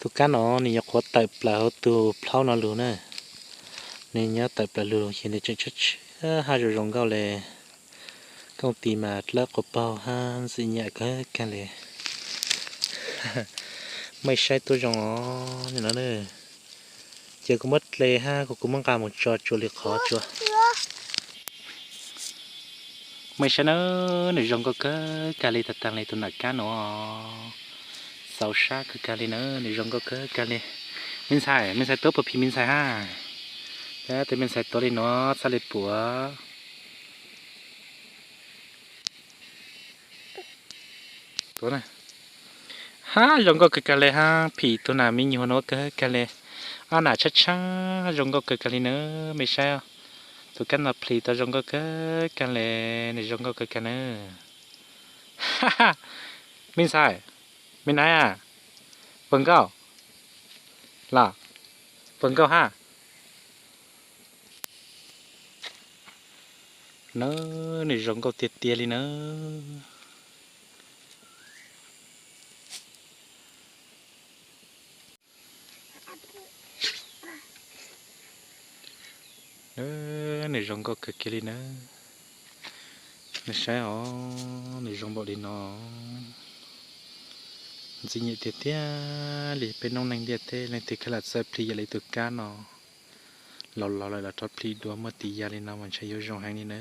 Tus kab no nws nyuam qhuav tawm plaws hauv tus plhaub no lug na. Nws nyob tawm plaws lug ces nws tseem tshiab tshiab hab zoo zoo nkauj le. Kooj tis mas dlawb quas paug hab ntxim nyam kawg kag le. Mej saib tuab zoo os no. Ces kuv muab dle hab kuv muab nqa mus tso tsua li qhov tsua. Mej saib na, nws zoo nkauj kawg kag li tag taag li tus nam kab no. Xauv sab kawg kag li na, nws zoo nkauj kawg kag li. Me ntxhais, me ntxhais tuav puas phim me ntxhais hab? Tes me ntxhais tuav li no txhaj li puav. Hab zoo nkauj kawg kag li hab, phim tus nam me nyuam no kawg kag li. Ob nam tshaib tshaib zoo nkauj kawg kag li na, mej saib. Tus kab no phim tau zoo nkauj kawg kag li, nws zoo nkauj kawg kag na. Me ntxhais, me nai a, puas nkauj los? Puas nkauj hab? Na, nws zoo nkauj tiag tiag li na. Nws zoo nkauj kawg kiag li na. Nws saib os, nws zoo npaum li no. Ntxim nyam tiag tiag li. Peb noob neej ntiaj teb leej twg kheev lam txawj plhis yam li tus kab no, laus laus lawm los rov plhis dua muaj tis ya li no mas ntshe yuav zoo heev li na.